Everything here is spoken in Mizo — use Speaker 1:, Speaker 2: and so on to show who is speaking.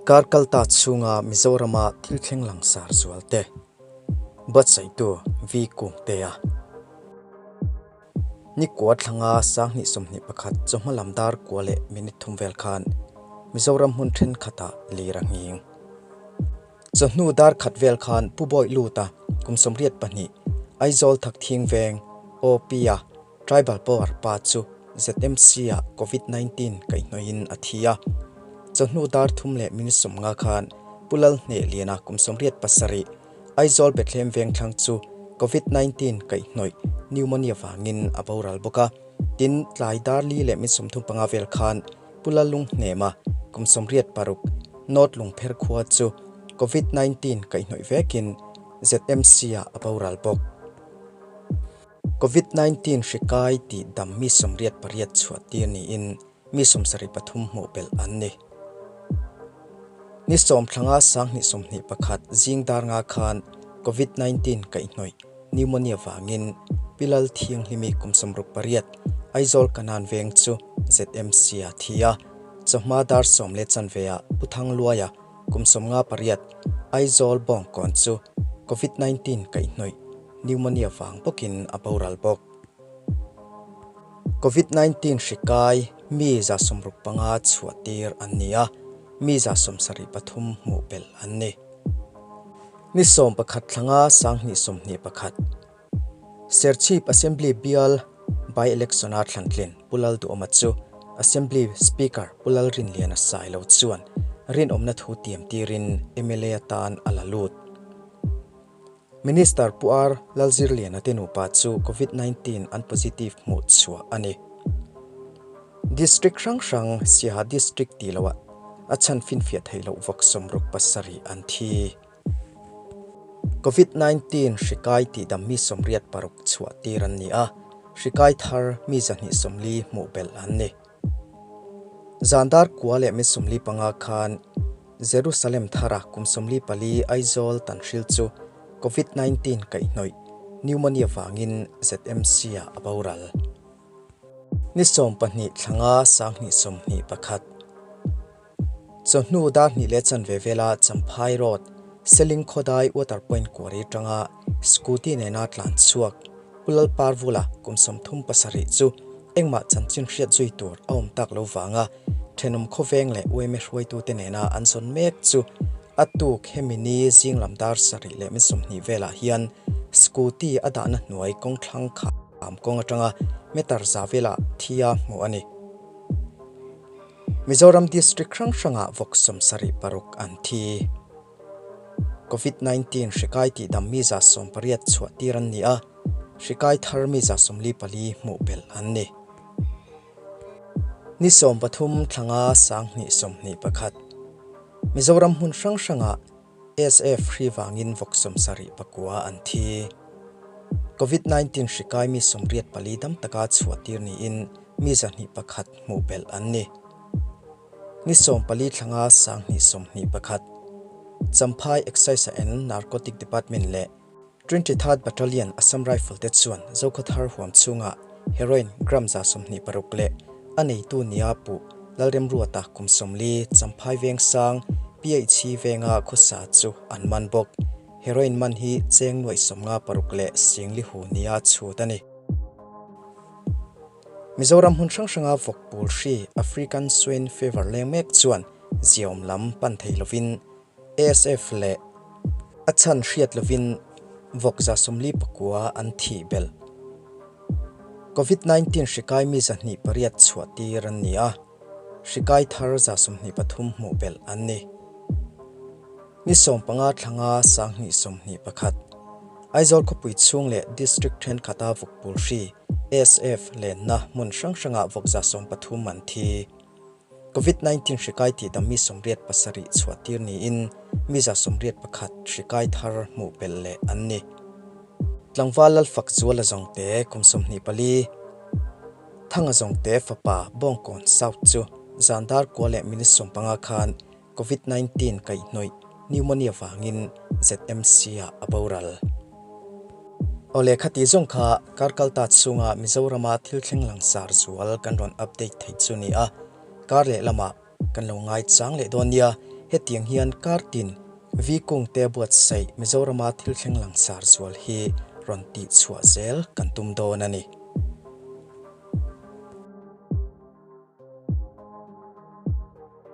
Speaker 1: Kar kalta chhunga Mizorama thil thleng langsar zual te buatsaihtu V Kungtea. Ni kua thlanga 2021 chawhma lam dar kua leh minute thum vel khan Mizoram hmun thenkhatah lir a nghing. Chawhnu dar khat vel khan Pu Bawih Luta kum 82 Aizawl Thakthing Veng OP-a Tribal Power pa chu ZMC-ah Covid 19 kaihhnawhin a thi a. Chawhnu dar thum leh minute 50 khan Pu Lal Hneh Liana kum 87 Aizawl Bethlehem Vengthlang chu Covid 19 kaihhnawih pneumonia vangin a boral bawk a. Tin, tlai dar li leh minute 35 vel khan Pu Lal Lung Hnema kum 86 North Lungpher khua chu Covid 19 kaihhnawih vekin ZMC-ah a boral bawk. Covid 19 hri kai tih dam mi 88 chhuah tir niin mi 73 hmuh belh an ni. Ni 10 thlanga 2021 zing dar nga khan Covid 19 kaihhnawih pneumonia vangin Pi Lal Thianghlimi kum 68 Aizawl Kanan Veng chu ZMC-a thi a, chawhma dar 10 leh chanve-ah Pu Thangluaia kum 58 Aizawl Bawngkawn chu Covid 19 kaihhnawih pneumonia vang bawkin a boral bawk. Covid 19 hri kai mi 65 chhuah tir an ni a, mi 73 hmuh belh an ni. Ni 11 thlanga 2021 Serchhip Assembly bial by-election-a thlantlin Pu Lal Duhawma chu Assembly Speaker Pu Lal Rinliana Sailo chuan rinawmna thu tiam tirin mla atan a la lut. Minister Pu R Lalzirliana te nupa chu Covid 19 an positive hmuh chhuah a ni. District hrang hrang Siaha District tih loah a chhan finfiah theih loh vawk 67 an thi. Covid 19 hri kai tihdam mi 86 chhuah tir an ni a, hri kai thar mi 240 hmuh belh an ni. Zandar kua leh mi 45 khan Jerusalem thara kum 44 Aizawl Tanhril chu Covid 19 kaihhnawih pneumonia vangin ZMC-ah a boral. Ni 12 thlanga 2021 Chawhnu dar hnih leh chanve vela Champhai Road, Seling Khawdai Water Point Quarry atanga scooty nena tlan chhuak Pu Lalparvula kum 37 chu engmah chanchin hriat zui tur a awm tak lo vanga thenawm khawveng leh UMA hruaitute nena an zawn mek chu a tuk hemi ni zing lam dar 7 leh minute 20 velah hian scooty a dahna hnuai kawng thlang kham kawng atanga meter za velah thia hmuh a ni. Mizoram District hrang hrangah vawk 76 an thi. Covid 19 hri kai tihdam mi 80 chhuah tir an ni a, hri kai thar mi 44 hmuh belh an ni. Ni 13 thlanga 2021 Mizoram hmun hrang hrangah SF hri vangin vawk 79 an thi. Covid 19 hri kai mi 84 dam taka chhuah tir niin mi 101 hmuh belh an ni. Ni 14 thlanga 2021 Champhai Excise and Narcotic Department leh 23rd Battalion Assam Rifle te chuan Zokhathar huam chhunga heroin gram 26 leh a neitu nia pu Lalremruata kum 40 Champhai Veng Sang PHC Venga khawsa chu an man bawk. Heroin man hi cheng nuai 56 leh singli hu nia chhut a ni. Mizoram hmun hrang hranga vawk pul hri African Swine Fever leng mek chuan ziaawm lam pan thei lovin ASF leh a chhan hriat lovin vawk 49 an thih belh. Covid 19 hri kai mi 208 chhuah tir an ni a, hri kai thar 23 hmuh belh an ni. Ni 15 thlanga 2021 Aizawl khawpui chhung leh District thenkhat-a vawk pul hri ASF lenna hmun hrang hrangah vawk 13 an thi. Covid 19 hri kai tihdam mi 87 chhuah tir niin mi 81 hri kai thar hmuh belh leh an ni. Tlangval Lalfak Zuala zawngte kum 24 Thanga zawngte fapa Bawngkawn South chu zandar kua leh minute 15 khan Covid 19 kaihhnawih pneumonia vangin ZMC-ah a boral. Awle khati zawng kha kar kalta chhunga Mizorama thil thleng langsar zual kan rawn update theih chu ni a, kar leh lamah kan lo ngai chang leh dawn nia. Hetiang hian kar tin Vi Kungte buatsaih Mizorama thil thleng langsar zual hi rawn tih chhuah zel kan tum dawn a ni.